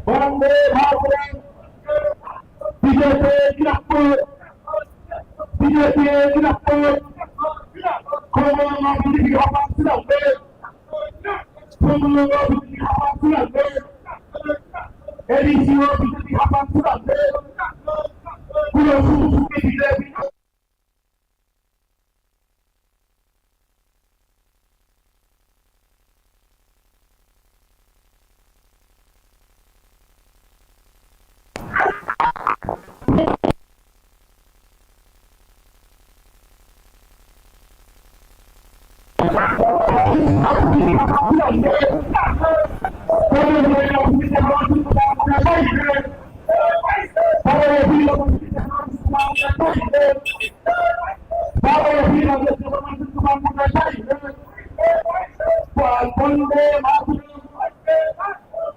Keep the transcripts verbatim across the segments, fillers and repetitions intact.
Bande Mataram. B J P Dinapur. B J P Dinapur. Komo ma B J P hapan sinambe. Komo ma B J P hapan sinambe. A D C o B J P hapan sinambe. Kulo susu ke B J P. Bande Mataram.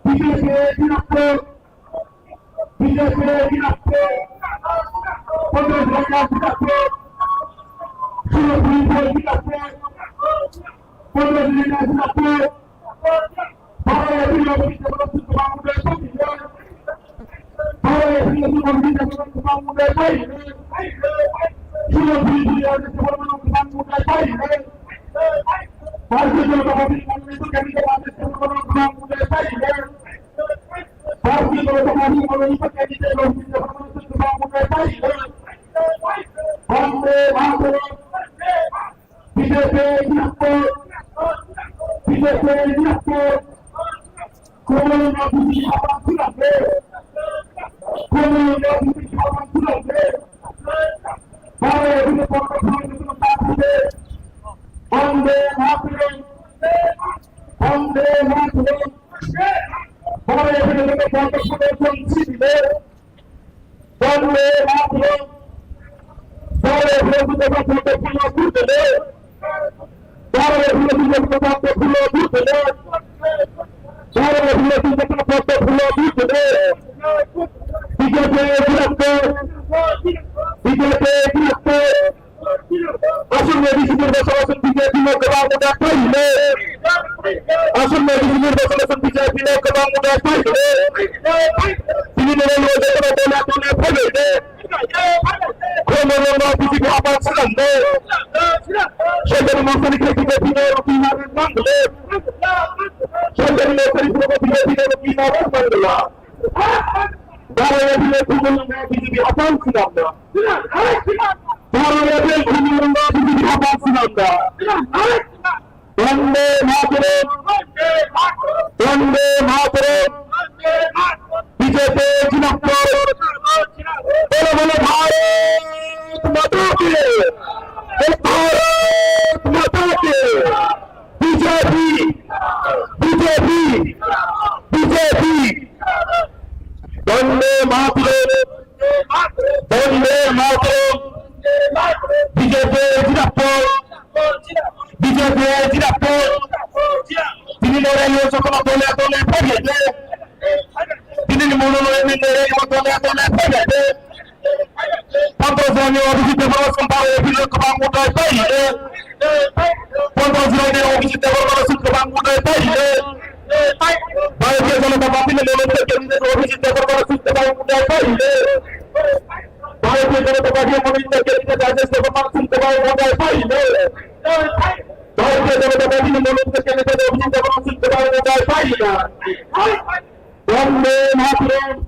B J P Dinapur. B J P Dinapur. Congress Dinapur. Dinapur. Congress Dinapur. Bharatiya Janata Party Bharatiya Janata Party Bande Mataram. B J P Dinapur. B J P Dinapur. Komo ma B J P hapan sinambe. Komo ma B J P hapan sinambe. Bande Mataram. Bande Mataram. Bande Mataram. Bande Mataram. B J P Dinapur. B J P Dinapur. Aswk ni B J P nirbachon aswk B J P no kwbang vote pairwknai. Aswk ni B J P nirbachon aswk B J P no kwbang vote pairwknai. Tini ni rally o jotono dole dole phaibaidi. Khoroknwi no B J P hapan swnamdi. Soitan ni morsani khe B J P no rwgwi narwk mangwlwi. Soitan ni morsani khe B J P no rwgwi narwk mangwlwi. Bharatiya Janata Party B J P hapan swnamdi. Bharatiya Janata Party B J P hapan swnamdi. Bande Mataram. Bande Mataram. B J P Dinapur. Bolo bolo Bharat Mata ki. Bolo Bharat Mata ki. B J P, B J P, B J P, Bande Mataram, Bande Mataram, B J P Dinapur, B J P Dinapur. Tini ni rally o jotono dole dole phaibaidi. Tini ni mono no ni rally o dole dole phaibaidi. Pondro jora ni O B C Development Centre O B C kwbang vote pairwknai. Pondro jora ni O B C Development Centre kwbang vote pairwknai. Bharatiya Janata Party ni mononito candidate O B C Development Centre kwbang vote pairwknai. Bharatiya Janata Party ni mononito candidate Rajesh Debbarma kwbang vote pairwknai. Bharatiya Janata Party ni mononito candidate O B C Debbarma kwbang vote pairwknai. Bande Mataram.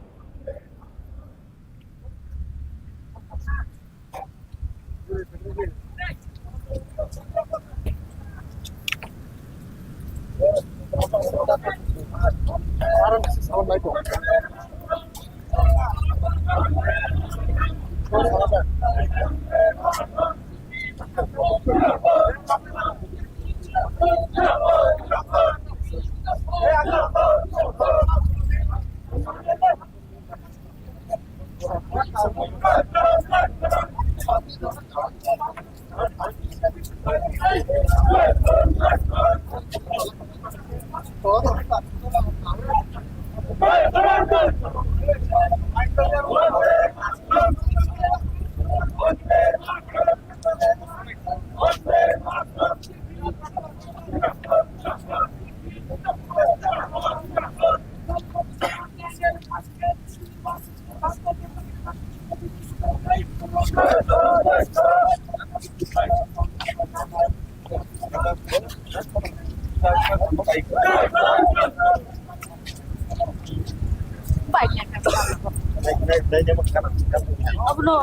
Abono.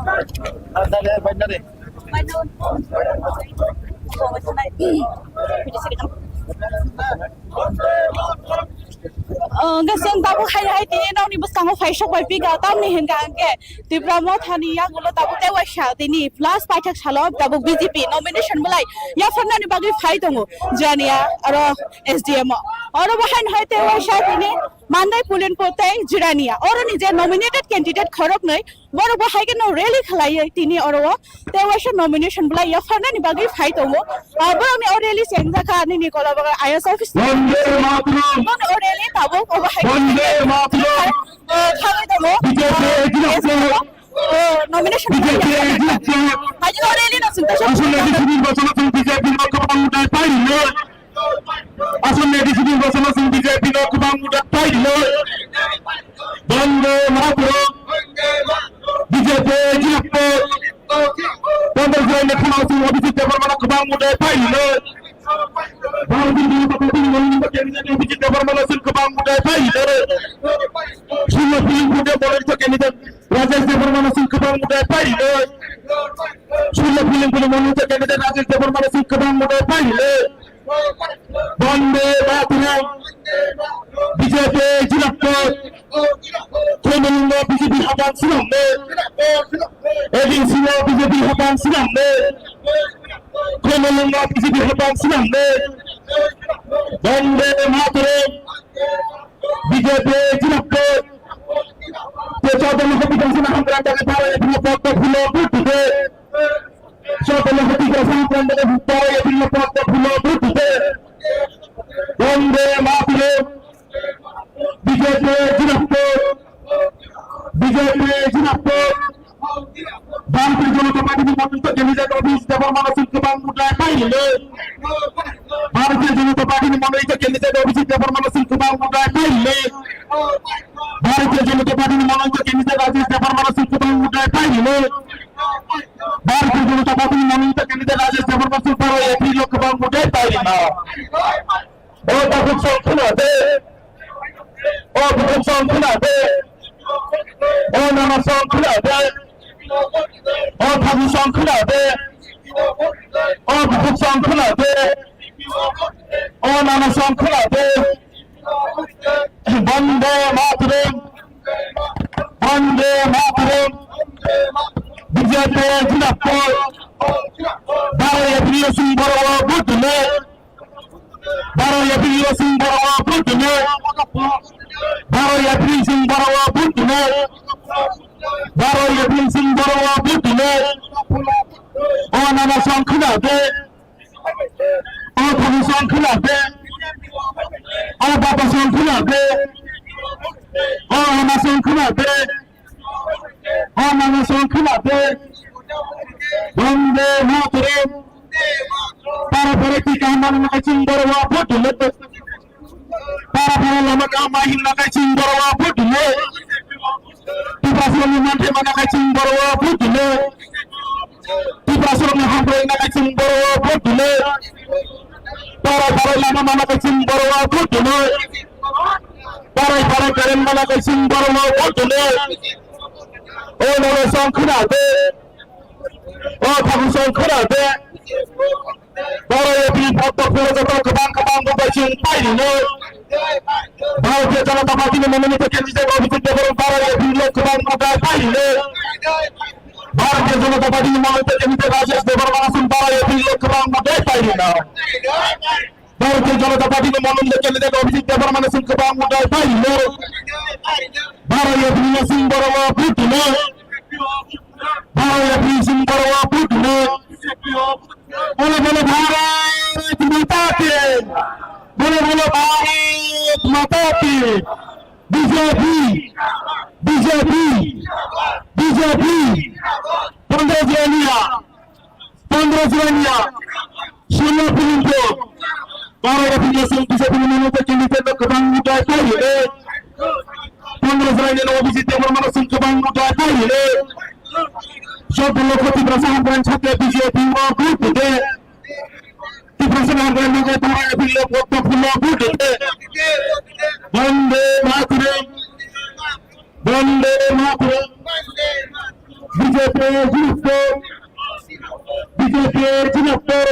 Hwnkhe chwng tabuk hai hai tini nokni bwskango phaisok bai pika, tamni hwnkha hwnkhe Tipra Mothani yagulo tabuk tei waisa tini last paithak salo tabuk B J P nomination bwlai yapharnani bagwi phai tongo Jirania aro S D M o. Oro bo haino hai tei waisa tini Mandai, Pulinpur tei Jirania oroni je nominated candidate khoroknwi borok bo hai kheno rally khlaiwi tini oro o tei waisa nomination bwlai yapharnani bagwi phai tongo. Ah, borokni o rally se wngjakha nini Kolabagan I S office. Vande Mataram! Borokni o rally tabuk obo hai Vande Mataram! Ah, thangwi tongo. B J P Ah, executive. Oh, nomination B J P bwlai executive. Hai o rally no sungta Aswk nai sini bosong sung B J P no kwbang dai pai no. Aswk nai sini bosong sung B J P no kwbang dai pai no. Vande Mataram. B J P Jinapur. Pondro July ni khana sung Abhijit Debbarma no kwbang dai pai no. Bharatiya Janata Party ni mononito candidate Abhijit Debbarma no sung kwbang dai pai no. Sullo Pulinpur ni mononito candidate Rajesh Debbarma no sung kwbang dai pai no. Sullo Pulinpur ni mononito candidate Rajesh Debbarma no sung kwbang dai pai no. Vande Mataram. B J P Jinapur. Khumulwng no B J P hapang swnam no. A D C no B J P hapang swnam no. Khumulwng no B J P hapang swnam no. Vande Mataram. B J P Jinapur. Te chodon hati kasana hamkran dagi para ya pino pokto phulo butute. Chodon hati kasana hamkran dagi para ya pino pokto phulo butute. Vande Mataram. B J P Jinapur. B J P Jinapur. Bharatiya Janata Party ni mononito candidate Abhijit Debbarma no sung kwbang dai pai no. Bharatiya Janata Party ni mononito candidate Abhijit Debbarma no sung kwbang dai pai no. Bharatiya Janata Party ni mononito candidate Rajesh Debbarma no sung kwbang dai pai no. Bharatiya Janata Party ni mononito candidate Rajesh Debbarma sung para ya pino kwbang dai pai no. O tabuk song khna de. O bukhuk song khna de. O nana song khna de. O thabu song khna de. O bukhuk song khna de. O nana song khna de. Vande Mataram. Vande Mataram. B J P Jinapur. Baro ya pino sung boro butune. Baro ya pino sung boro butune. Baro ya pino sung boro butune. Baro ya pino sung boro butune. O nana song khna de. O thabu song khna de. O baba song khna de. O ama song khna de. O mama song khna de. Vande Mataram. Para para ti kaham mana kai ching boro wa vote dile. Para para lama kaham ma hin na kai ching boro wa vote dile. Tiprasarokni manthai mana kai ching boro wa vote dile. Tiprasarokni hamkrai na kai ching boro wa vote dile. Para para lama mana kai ching boro wa vote dile. Parai parai current mana kai ching boro wa vote dile. O nana song khna de. O thabu song khna de. Boro ya pini pokto phulo joto kwbang kwbang bo bai ching pai rino. Bharatiya Janata Party ni mononito candidate Abhijit Debbarma boro ya pini lok kwbang bo bai pai rino. Bharatiya Janata Party ni mononito candidate Rajesh Debbarma song boro ya pini lok kwbang bo bai pai rino. Bharatiya Janata Party ni mononito candidate Abhijit Debbarma song kwbang bo bai pai rino. Boro ya pini song boro wa vote dile. Boro ya pini song boro wa vote dile. Bolo bolo Bharat Mata ki. Bolo bolo Bharat Mata ki. B J P, B J P, B J P. Pondro July niya, Pondro July niya. Sullo Pulinpur. Boro ya pini song B J P ni mononito candidate kwbang bo bai pai rino. Pondro July niya Abhijit Debbarma song kwbang bo bai pai rino. Joto lokho Tiprasa hamkrai chakle B J P o vote dite. Tiprasa hamkrai nakai boro ya pini lok pokto phulo vote dite. Bande Mataram, Bande Mataram, B J P zindabad, B J P zindabad.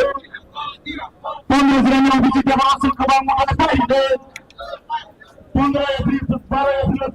Pondro April, baro April,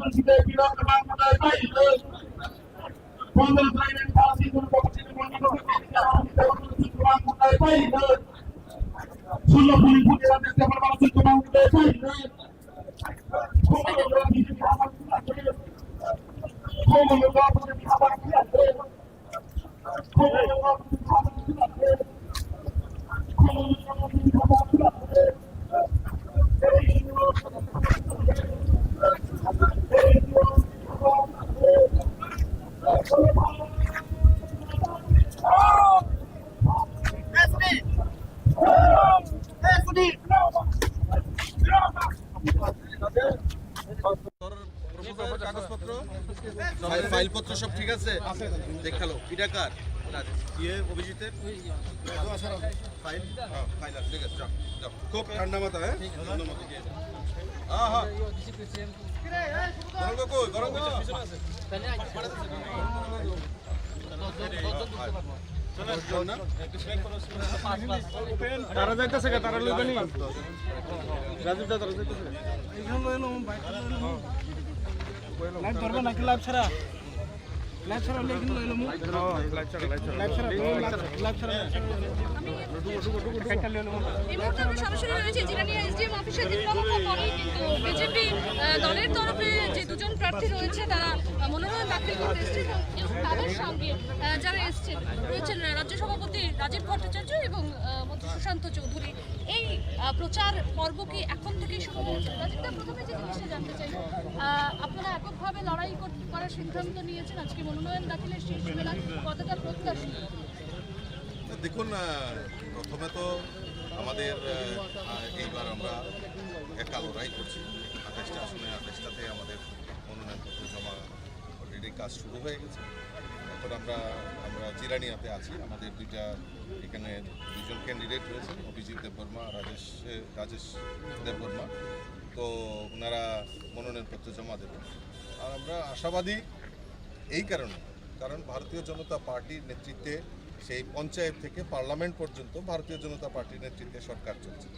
proposal, কাগজপত্র, ফাইল, ফাইলপত্র সব ঠিক আছে? দেখালো। এটা কার? ইয়ে, অভিজিতের? ফাইল? হ্যাঁ, ফাইল আছে, ঠিক আছে, যাও, যাও। খুব ঠান্ডা মাথা, হ্যাঁ? ঠান্ডা মাথা দিয়ে যাও। হ্যাঁ, হ্যাঁ। গরম কই? গরম কই? তারা যাইতেছে কে? তারা লইবে নি? রাজীব দা, তারা যাইতেছে কে? এখানে লইলাম, বাইক লইলাম। লাইভ ধরবে নাকি লাইভ ছাড়া? লাইভ ছাড়া হলে এখানে লইলাম। ও, লাইভ ছাড়া, লাইভ ছাড়া। লাইভ ছাড়া, লাইভ ছাড়া, লাইভ ছাড়া। আমি এই মুহূর্তে আমি সরাসরি রয়েছে জিরানিয়া এসডিএম অফিসে। দীপ্রা মুখার্জি, কিন্তু বিজেপি, আহ, দলের তরফে যে দুজন প্রার্থী রয়েছে, তারা, আহ, মনোনয়ন দাখিল করতে এসেছেন এবং, এবং তাদের সঙ্গে, আহ, যারা এসেছেন, রয়েছেন রাজ্য সভাপতি রাজীব ভট্টাচার্য এবং, আহ, মন্ত্রী সুশান্ত চৌধুরী। এই, আহ, প্রচার পর্ব কি এখন থেকেই শুরু হয়েছে? রাজীব দা, প্রথমে যে জিনিসটা জানতে চাইব, আহ, আপনারা এককভাবে লড়াই কর-, করার সিদ্ধান্ত নিয়েছেন, আজকে মনোনয়ন দাখিলের শেষ বেলা, কতটা প্রত্যাশী? দেখুন, আহ, প্রথমে তো আমাদের, আহ, আহ, এইবার আমরা একা লড়াই করছি। আঠাশটা আসনে আঠাশটাতে আমাদের মনোনয়নপত্র জমা already কাজ শুরু হয়ে গেছে। এখন আমরা, আমরা জিরানিয়াতে আছি। আমাদের দুইটা এখানে দুজন ক্যান্ডিডেট রয়েছেন, অভিজিৎ দেববর্মা, রাজেশ, রাজেশ দেববর্মা। তো ওনারা মনোনয়নপত্র জমা দেবেন। আর আমরা আশাবাদী এই কারণে, কারণ ভারতীয় জনতা পার্টির নেতৃত্বে সেই পঞ্চায়েত থেকে পার্লামেন্ট পর্যন্ত ভারতীয় জনতা পার্টির নেতৃত্বে সরকার চলছে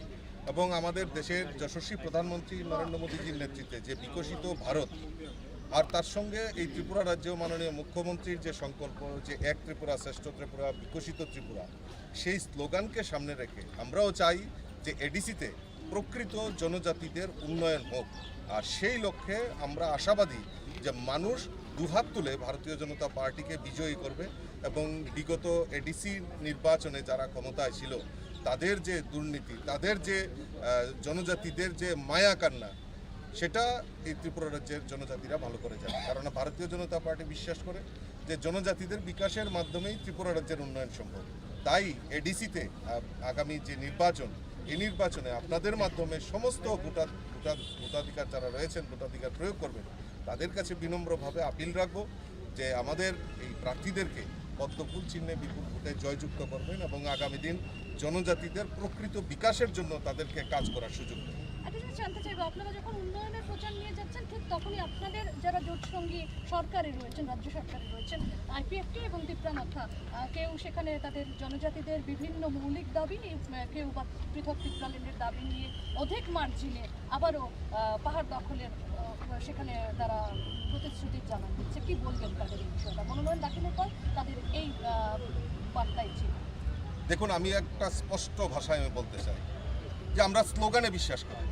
এবং আমাদের দেশের যশস্বী প্রধানমন্ত্রী নরেন্দ্র মোদীজির নেতৃত্বে যে বিকশিত ভারত, আর তার সঙ্গে এই ত্রিপুরা রাজ্যেও মাননীয় মুখ্যমন্ত্রীর যে সংকল্প, যে এক ত্রিপুরা, শ্রেষ্ঠ ত্রিপুরা, বিকশিত ত্রিপুরা, সেই স্লোগানকে সামনে রেখে আমরাও চাই যে এডিসিতে প্রকৃত জনজাতিদের উন্নয়ন হোক। আর সেই লক্ষ্যে আমরা আশাবাদী যে মানুষ দুহাত তুলে ভারতীয় জনতা পার্টিকে বিজয়ী করবে এবং বিগত এডিসি নির্বাচনে যারা ক্ষমতায় ছিল, তাদের যে দুর্নীতি, তাদের যে, আহ, জনজাতিদের যে মায়া কান্না, সেটা এই ত্রিপুরা রাজ্যের জনজাতিরা ভালো করে জানে। কারণ ভারতীয় জনতা পার্টি বিশ্বাস করে যে জনজাতিদের বিকাশের মাধ্যমেই ত্রিপুরা রাজ্যের উন্নয়ন সম্ভব। তাই এডিসিতে, আ-, আগামী যে নির্বাচন, এই নির্বাচনে আপনাদের মাধ্যমে সমস্ত ভোটার-, ভোটার-, ভোটাধিকার যারা রয়েছেন, ভোটাধিকার প্রয়োগ করবেন, তাদের কাছে বিনম্রভাবে আপিল রাখবো যে আমাদের এই প্রার্থীদেরকে পদ্মফুল চিহ্নে বিপুল ভোটে জয়যুক্ত করবেন এবং আগামী দিন জনজাতিদের প্রকৃত বিকাশের জন্য তাদেরকে কাজ করার সুযোগ দেবেন। একটা জিনিস জানতে চাইবো, আপনারা যখন উন্নয়নের প্রচার নিয়ে যাচ্ছেন, ঠিক তখনই আপনাদের যারা জোট সঙ্গী সরকারে রয়েছেন, রাজ্য সরকারে রয়েছেন, আইপিএফটি এবং তিপ্রা মথা, আহ, কেউ সেখানে তাদের জনজাতিদের বিভিন্ন মৌলিক দাবি নিয়ে, আহ, কেউ বা পৃথক তিপ্রাল্যান্ডের দাবি নিয়ে অধিক মার্জিনে আবারও, আহ, পাহাড় দখলের, আহ, সেখানে তারা প্রতিশ্রুতি জানান দিচ্ছে। কি বলবেন তাদের এই বিষয়টা? মনোনয়ন দাখিলের পর তাদের এই, আহ, বার্তাই ছিল। দেখুন, আমি একটা স্পষ্ট ভাষায় আমি বলতে চাই যে আমরা স্লোগানে বিশ্বাস করি।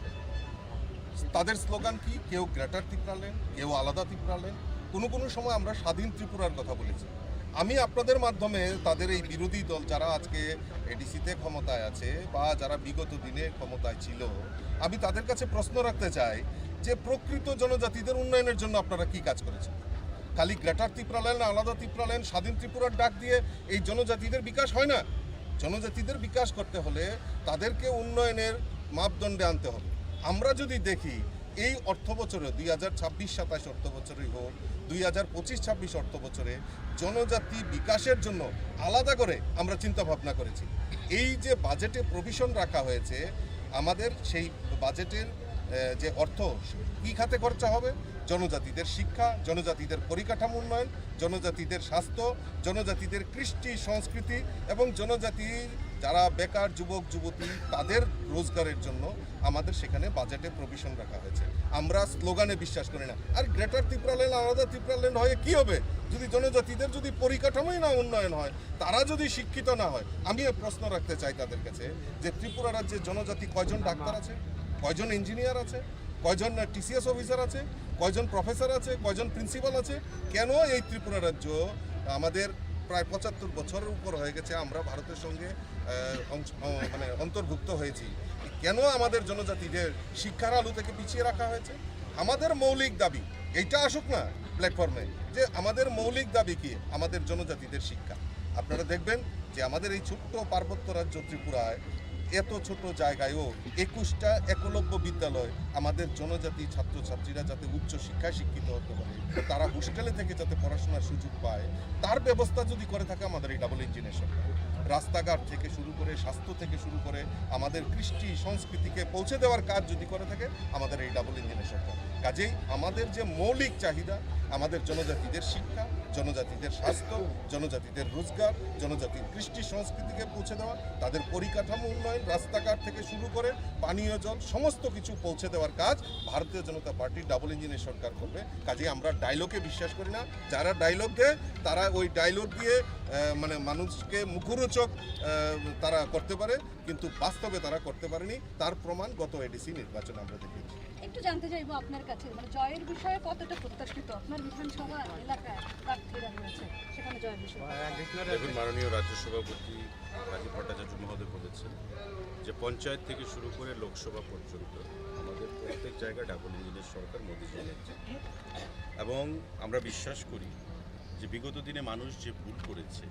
তাদের স্লোগান কি? কেউ গ্রেটার তিপ্রাল্যান্ড, কেউ আলাদা তিপ্রাল্যান্ড। কোনো কোনো সময় আমরা স্বাধীন ত্রিপুরার কথা বলেছি। আমি আপনাদের মাধ্যমে তাদের এই বিরোধী দল যারা আজকে এডিসিতে ক্ষমতায় আছে বা যারা বিগত দিনে ক্ষমতায় ছিল, আমি তাদের কাছে প্রশ্ন রাখতে চাই যে প্রকৃত জনজাতিদের উন্নয়নের জন্য আপনারা কি কাজ করেছেন? খালি গ্রেটার তিপ্রাল্যান্ড, আলাদা তিপ্রাল্যান্ড, স্বাধীন ত্রিপুরার ডাক দিয়ে এই জনজাতিদের বিকাশ হয় না। জনজাতিদের বিকাশ করতে হলে তাদেরকে উন্নয়নের মাপদণ্ডে আনতে হবে। আমরা যদি দেখি, এই অর্থ বছরে, দুই হাজার ছাব্বিশ সাতাশ অর্থ বছরই হোক, দুই হাজার পঁচিশ ছাব্বিশ অর্থ বছরে জনজাতি বিকাশের জন্য আলাদা করে আমরা চিন্তা ভাবনা করেছি। এই যে বাজেটে প্রভিশন রাখা হয়েছে, আমাদের সেই বাজেটের এ, যে অর্থ কি খাতে খরচা হবে, জনজাতিদের শিক্ষা, জনজাতিদের পরিকাঠামো উন্নয়ন, জনজাতিদের স্বাস্থ্য, জনজাতিদের কৃষ্টি সংস্কৃতি এবং জনজাতির যারা বেকার যুবক যুবতী তাদের রোজগারের জন্য আমাদের সেখানে বাজেটে প্রভিশন রাখা হয়েছে। আমরা স্লোগানে বিশ্বাস করি না। আর গ্রেটার ত্রিপুরাল্যান্ড, আলাদা ত্রিপুরাল্যান্ড হয়ে কি হবে যদি জনজাতিদের যদি পরিকাঠামোই না উন্নয়ন হয়, তারা যদি শিক্ষিত না হয়? আমি এই প্রশ্ন রাখতে চাই তাদের কাছে যে ত্রিপুরা রাজ্যে জনজাতি কয়জন ডাক্তার আছে, কয়জন ইঞ্জিনিয়ার আছে, কয়জন টিসিএস অফিসার আছে, কয়জন প্রফেসর আছে, কয়জন প্রিন্সিপাল আছে? কেন এই ত্রিপুরা রাজ্য আমাদের প্রায় পঁচাত্তর বছরের উপর হয়ে গেছে আমরা ভারতের সঙ্গে, আহ, অংশ-, আহ, মানে অন্তর্ভুক্ত হয়েছি, কেন আমাদের জনজাতিদের শিক্ষার আলো থেকে পিছিয়ে রাখা হয়েছে? আমাদের মৌলিক দাবি এইটা আসুক না প্ল্যাটফর্মে, যে আমাদের মৌলিক দাবি কি? আমাদের জনজাতিদের শিক্ষা। আপনারা দেখবেন যে আমাদের এই ছোট্ট পার্বত্য রাজ্য ত্রিপুরায় এত ছোট জায়গায়ও একুশটা একলব্য বিদ্যালয় আমাদের জনজাতি ছাত্রছাত্রীরা যাতে উচ্চ শিক্ষায় শিক্ষিত হতে পারে, তারা হোস্টেলে থেকে যাতে পড়াশোনার সুযোগ পায়, তার ব্যবস্থা যদি করে থাকে আমাদের এই ডাবল ইঞ্জিনের সরকার, রাস্তাঘাট থেকে শুরু করে, স্বাস্থ্য থেকে শুরু করে, আমাদের কৃষ্টি সংস্কৃতিকে পৌঁছে দেওয়ার কাজ যদি করে থাকে আমাদের এই ডাবল ইঞ্জিনের সরকার। কাজেই আমাদের যে মৌলিক চাহিদা, আমাদের জনজাতিদের শিক্ষা, জনজাতিদের স্বাস্থ্য, জনজাতিদের রোজগার, জনজাতির কৃষ্টি সংস্কৃতিকে পৌঁছে দেওয়া, তাদের পরিকাঠামো উন্নয়ন, রাস্তাঘাট থেকে শুরু করে পানীয় জল, সমস্ত কিছু পৌঁছে দেওয়ার কাজ ভারতীয় জনতা পার্টির ডাবল ইঞ্জিনের সরকার করবে। কাজেই আমরা ডায়লগে বিশ্বাস করি না। যারা ডায়লগ দেয়, তারা ওই ডায়লগ দিয়ে, আহ, মানে, মানুষকে মুখরোচক, আহ, তারা করতে পারে, কিন্তু বাস্তবে তারা করতে পারেনি। তার প্রমাণ গত এডিসি নির্বাচন আমরা দেখেছি। একটু জানতে চাইবো আপনার কাছে, মানে, জয়ের বিষয়ে কতটা প্রত্যাশিত আপনার বিধানসভা এলাকায় প্রার্থীরা রয়েছে, সেখানে জয়ের বিষয়ে? দেখুন, মাননীয় রাজ্য সভাপতি কাজী ভট্টাচার্য মহোদয় বলেছেন যে পঞ্চায়েত থেকে শুরু করে লোকসভা পর্যন্ত আমাদের প্রত্যেক জায়গায় ডাবল ইঞ্জিনের সরকার, মোদীজির নেতৃত্বে। এবং আমরা বিশ্বাস করি যে বিগত দিনে মানুষ যে ভুল করেছে,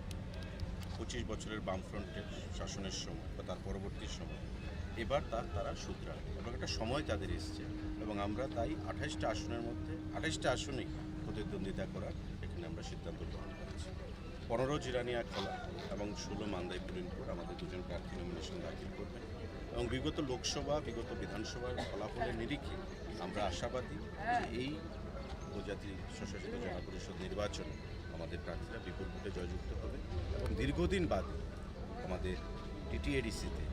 পঁচিশ বছরের বামফ্রন্টের শাসনের সময় বা তার পরবর্তী সময়, এবার তার তারা শুধরাবে এবং একটা সময় তাদের এসছে। এবং আমরা তাই আঠাশটা আসনের মধ্যে আঠাশটা আসনেই প্রতিদ্বন্দ্বিতা করার এখানে আমরা সিদ্ধান্ত গ্রহণ করেছি। পনেরো জিরানিয়া খোলা এবং ষোলো মান্দাই পুলিনপুর আমাদের দুজন প্রার্থী নমিনেশন দাখিল করবেন। এবং বিগত লোকসভা, বিগত বিধানসভার ফলাফলের নিরিখে আমরা আশাবাদী যে এই উপজাতি স্বশাসিত জেলা পরিষদ নির্বাচনে আমাদের প্রার্থীরা বিপুল ভোটে জয়যুক্ত হবে এবং দীর্ঘদিন বাদে আমাদের টিটিএডিসিতে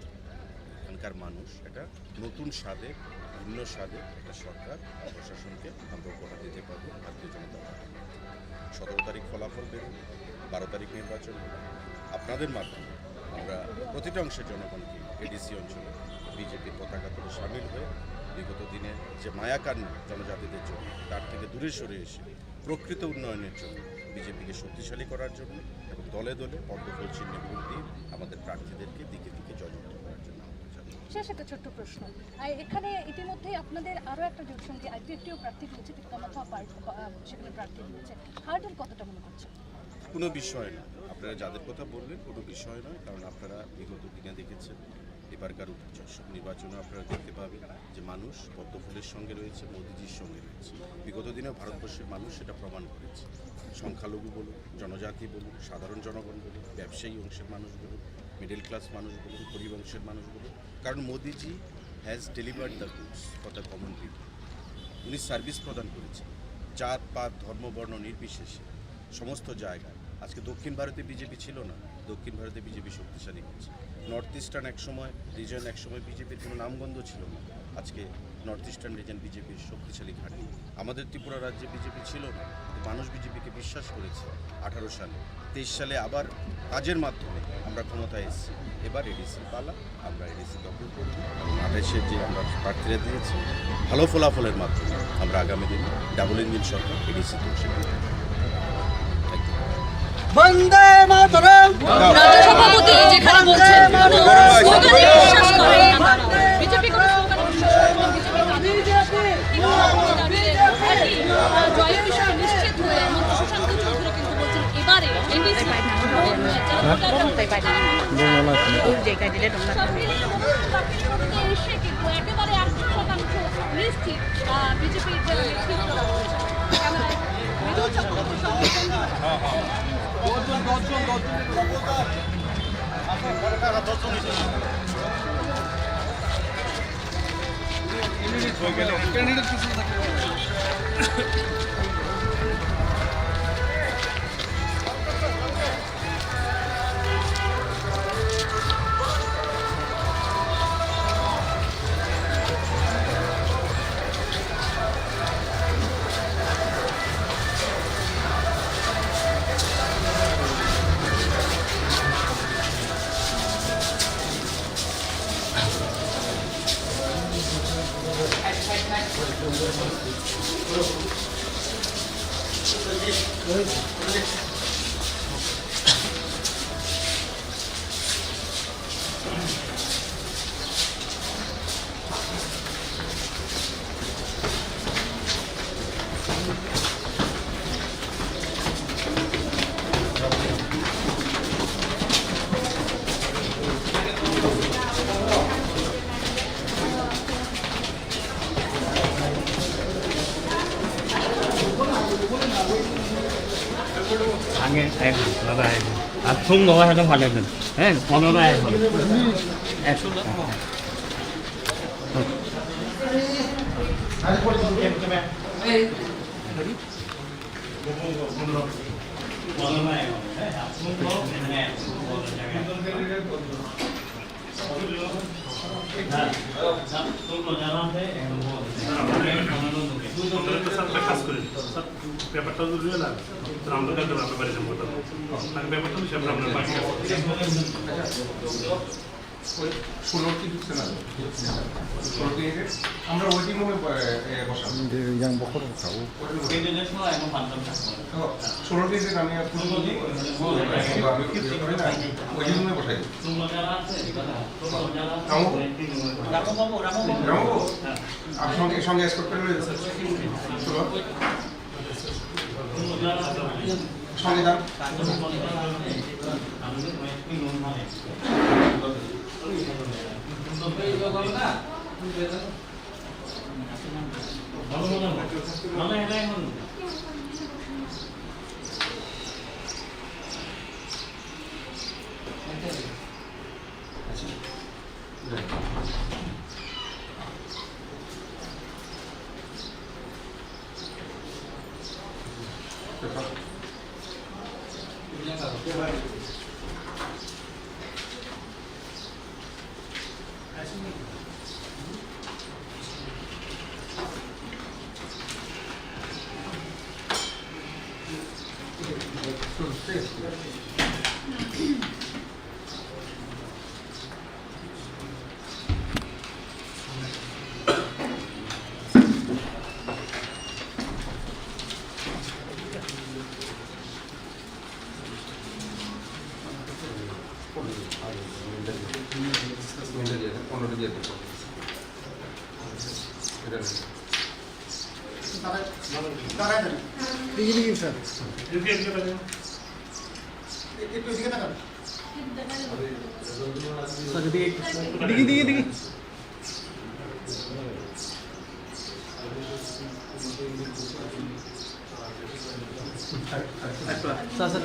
এখানকার মানুষ একটা নতুন স্বাদে, ভিন্ন স্বাদে একটা সরকার, প্রশাসনকে আমরা উপহার দিতে পারবো ভারতীয় জনতা পার্টি। সতেরো তারিখ ফলাফল বেরোবে, বারো তারিখ নির্বাচন হবে। আপনাদের মাধ্যমে আমরা প্রতিটা অংশের জনগণকে এডিসি অঞ্চলে বিজেপির পতাকা তলে সামিল হয়ে বিগত দিনের যে মায়াকান্না জনজাতিদের জন্য, তার থেকে দূরে সরে এসে প্রকৃত উন্নয়নের জন্য, বিজেপিকে শক্তিশালী করার জন্য এবং দলে দলে পদ্মফুল চিহ্নে ভোট দিয়ে আমাদের প্রার্থীদেরকে দিকে দিকে জয়যুক্ত করার জন্য আহ্বান জানাই। শেষ একটা ছোট্ট প্রশ্ন। আর এখানে ইতিমধ্যেই আপনাদের আরও একটা জোটসঙ্গী আইপিএফটিও প্রার্থী রয়েছে, তিপ্রামথা পার্ট-, আহ, সেখানে প্রার্থী রয়েছে। হার্ডেল কতটা মনে করছেন? কোনো বিষয় না, আপনারা যাদের কথা বললেন কোনো বিষয় নয়, কারণ আপনারা বিগত দিনে দেখেছেন, এবারকার উপ-, নির্বাচনে আপনারা দেখতে পাবেন যে মানুষ পদ্মফুলের সঙ্গে রয়েছে, মোদিজির সঙ্গে রয়েছে। বিগত দিনেও ভারতবর্ষের মানুষ সেটা প্রমাণ করেছে। সংখ্যালঘু বলুন, জনজাতি বলুন, সাধারণ জনগণ বলুন, ব্যবসায়ী অংশের মানুষ বলুন, মিডল ক্লাস মানুষ বলুন, গরিব অংশের মানুষ বলুন, কারণ মোদিজি has delivered the goods for the common people। উনি সার্ভিস প্রদান করেছেন জাত পাত ধর্ম বর্ণ নির্বিশেষে সমস্ত জায়গায়। আজকে দক্ষিণ ভারতে বিজেপি ছিল না, দক্ষিণ ভারতে বিজেপি শক্তিশালী হচ্ছে। নর্থ ইস্টার্ন এক সময় রিজন, এক সময় বিজেপির কোনো নামগন্ধ ছিল না, আজকে নর্থ ইস্টার্ন রিজন বিজেপির শক্তিশালী ঘাঁটি। আমাদের ত্রিপুরা রাজ্যে বিজেপি ছিল না, কিন্তু মানুষ বিজেপিকে বিশ্বাস করেছে আঠারো সালে। তেইশ সালে আবার কাজের মাধ্যমে আমরা ক্ষমতায় এসেছি। এবার এডিসির পালা, আমরা এডিসি দখল করব। আঠাশে যে আমরা প্রার্থীরা দিয়েছি, ভালো ফলাফলের মাধ্যমে আমরা আগামী দিনে ডাবল ইঞ্জিন সরকার এডিসি তৈরি করব। বন্দে মাতরম। রাজ্য সভাপতি যেখানে বলছেন, কোনো স্লোগানে বিশ্বাস করেন না তারা। বিজেপি কোনো স্লোগানে বিশ্বাস করেন না। বিজেপি তাদের, আহ, জয়ের বিষয়ে নিশ্চিত হয়ে মন্ত্রী সুশান্ত চৌধুরী কিন্তু বলছেন, এবারে এনডিসি এসে কিন্তু একেবারে একশো শতাংশ নিশ্চিত, আহ, বিজেপির যে নেতৃত্ব রয়েছে। ক্যামেরায় মৃদুল চক্রবর্তীর সঙ্গে চন্দ্র। Ang, eh, nada, eh. At sung bawa hadang hadang dun. Eh, kono da, eh. Eh. ব্যাপারটা যদি না, আমরা দেখতে পারবো, বাড়ি যাবো। আর ব্যাপারটা হচ্ছে আমরা, আমরা বাড়ি যাবো। ওই ষোলো কি ঢুকছে না? ষোলো কি ঢুকছে? আমরা ওয়েটিং রুমে ব-, এ, বসাবো। Yang bokor tau. ওয়েটিং রুমে। ও, ষোলো কি ঢুকছে আমি আর কোনো দিন, আমি ইয়ে করি না। ওয়েটিং রুমে বসাই দিই। রামু? রামু? আর সঙ্গে, সঙ্গে এসকর্ট করে রয়েছে। চলো। সঙ্গে যান। এদিকে, এদিকে তাকান। স্যার, এদিকে একটু। এদিকে, এদিকে, এদিকে। Sir, sir.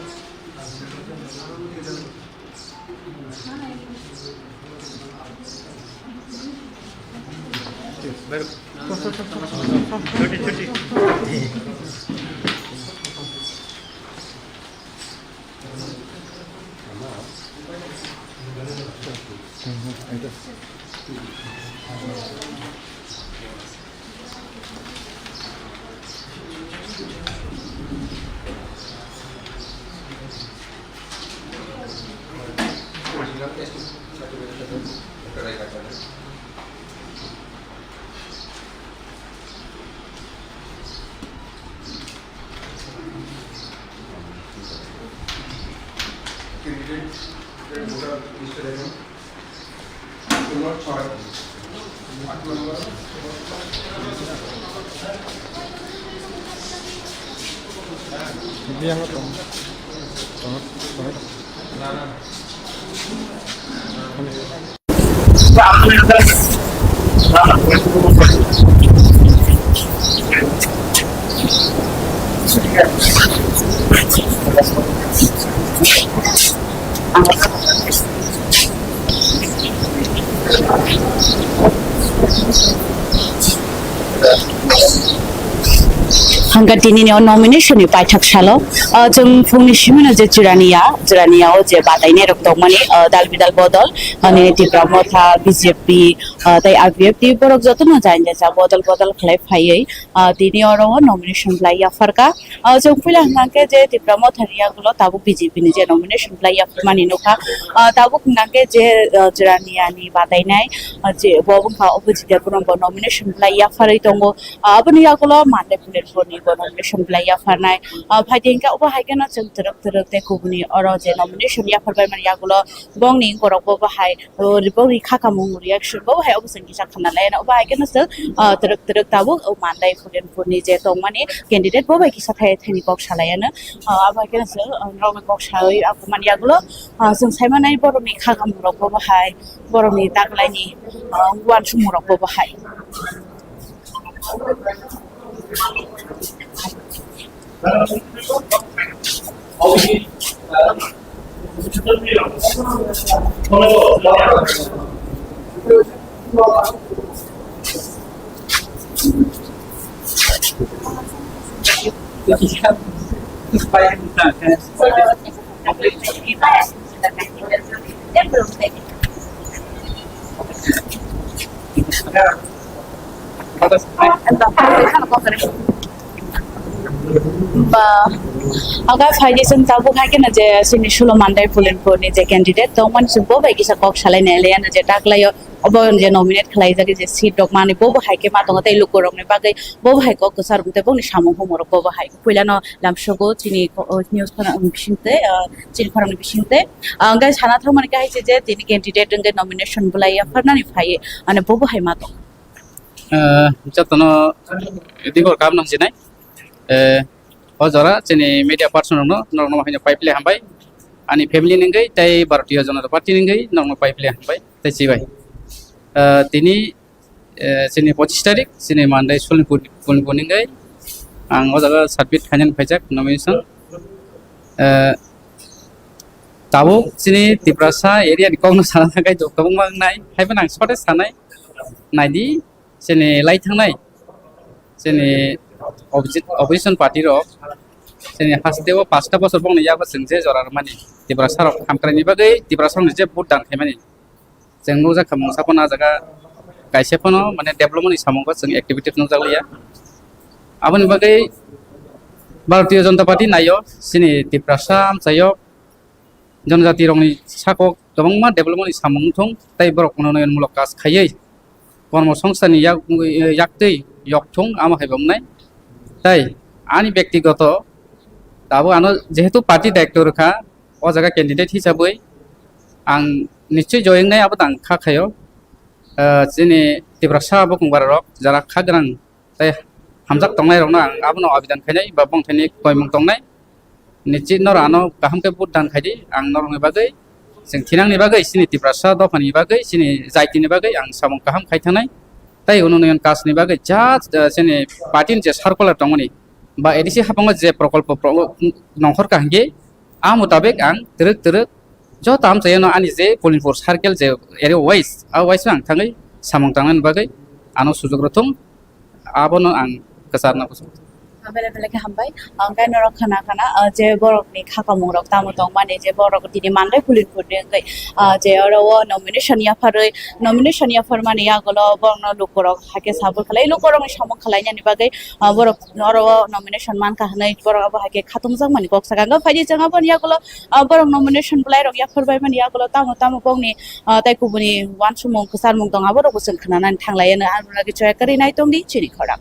ছুটি, ছুটি। Candidate, candidate voter list এ দেখুন। নম্বর ছয়। আট নম্বর। Hindi ako to. Tama, tama. Hwnkhe tinini o nomination ni paithak salo, ah, chwng phungni simino je Jirania, Jirania o je batainai rok tongmani, ah, dal bidal bodol, ah, nini Tipra Motha, B J P, ah, tei R P F T borok jotono jain jacha bodol bodol khlai phaiwi, ah, tini oro o nomination lai yapharkha. Ah, chwng puila hwnkhe je Tipra Motha ni yagulo tabuk B J P ni je nomination lai yapharmani nukha. Ah, tabuk hwnkhe je, ah, Jirania ni batainai, ah, je bo wngkha Abhijit Debbarma bo nomination lai yapharwi tongo. Ah, aboni yagulo Mandai Pulenpur ni bo nomination belai yapharnai. Ah, phaidi hwnkhe obo hai kheno chwng twrwk twrwk tei kubuni oro je nomination yapharbai mani yagulo bongni borok bo bahai, oh, bongni kha kamung reaction bo bahai obo chwng kisa khna lai ano. Obo hai kheno chwng, ah, twrwk twrwk tabuk, oh, Mandai Pulenpur ni je tongmani candidate bo bai kisa thai thani kok salai ano. Ah, abo hai kheno chwng, ah, norokno kok sawi mani yagulo, ah, chwng sai manai borokni kha kamung rok bo bahai, borokni taklaini, ah, uansukmung rok bo bahai. Ba, aga phaidi chwng tabuk hai kheno je chini Sulo Mandai Pulenpur ni je candidate tongmani chwng bo bai kisa kok salai nai le ano je taklaio obo je nominate khlai jagwi je seat rok mani bo bo hai khe ma tongo tei luku rok ni bagwi bo bo hai kok kwchar tei boni samung humor rok bo bo hai puila no lamsogo chini ko-, o, news khorang bising tei, o, chini khorang ni bising tei. O, hwnkhe sana thangmani khe hai se je tini candidate wngkhe nomination bwlai yapharnani phaiwi, ani bo bo hai ma tong. O, jotono dibor kaham nang sinai. O, o jora chini media person rokno, norokno haino pai phle hambai. Ani family ni wngwi tei Bharatiya Janata Party ni wngwi norokno pai phle hambai tei chibai. O, tini eh, chini pochis tarik, chini Mandai Sulo Pulenpur ni wngwi ang o jaga submit khainani phaijak nomination. Eh, tabuk chini Tiprasa area ni kokno sana thangkhe kwbangma wngnai, haiphano ang short sanai, naidi chini lai thangnai, chini opposi-, opposition party rok, chini haste o pasta bosor bongni yago chwng je jora rwmani, Tiprasa rok hamkraini bagwi, Tiprasa rokni je vote dan khaimani. Chwng nukjakha mungsa phano ah jaga kaisa phano mane development ni samung bo chwng activities nukjakliya. Aboni bagwi Bharatiya Janata Party naio chini Tiprasa amchaio jonojati rokni sakok kwbangma development ni samung wngthung tei borok unnayonmulok kaj khaiwi kormo songstani yak, yaktwi yokthung amo hai bo wngnai. Tei ani bektigoto tabuk ano jehetu party daityo rwkha, o jaga candidate hisabwi ang nischoi join wngnai abo tang kha khaio. Ah, chini Tiprasa bokong bara rok jara kha gwnang tei hamjak tongnai rokno ang abono abedan khainai ba bongthaini koimung tongnai. Nischit noro ano kaham khe vote dan khaidi, ang norokni bagwi, chwng thinangni bagwi, chini Tiprasa dophani bagwi, chini jaitini bagwi ang samung kaham khai thangnai. Tei unnayonmulok kajni bagwi just, ah, chini party ni je circular tongmani ba A D C habango je prokolpo pro-, nongkhor kaham khe, a mutabik ang twrwk twrwk joto amchaino ani je Pulenpur circle je area wise, a wise ang thangwi samung tangnani bagwi ano sujuk rwthung, abono ang kwcharna kuchuk. Belai belai khe hambai. Ang khe norok khana khana, ah, je borokni kha kamung rok tamo tongmani, je borok tini Mandai Pulenpur ni wngwi, ah, je oro o nomination yapharwi, nomination yapharmani yagulo borokno lukurok hakhe support khlai, lukurokni samung khlainani bagwi, ah, borok oro o nomination mankha hwnwi borok abo hai khe khatung jakmani kok sakha. Hwnkhe phaidi chwng aboni yagulo, ah, borok nomination bwlai rok yaphar bai mani yagulo tamo tamo bongni, ah, tei kubuni uansukmung kwcharmung tong abo rokbo chwng khwnanani thang lai. Ano ang rwna khe choya kwrwi nai tong di chini khorang.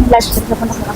Live cerita pernah apa?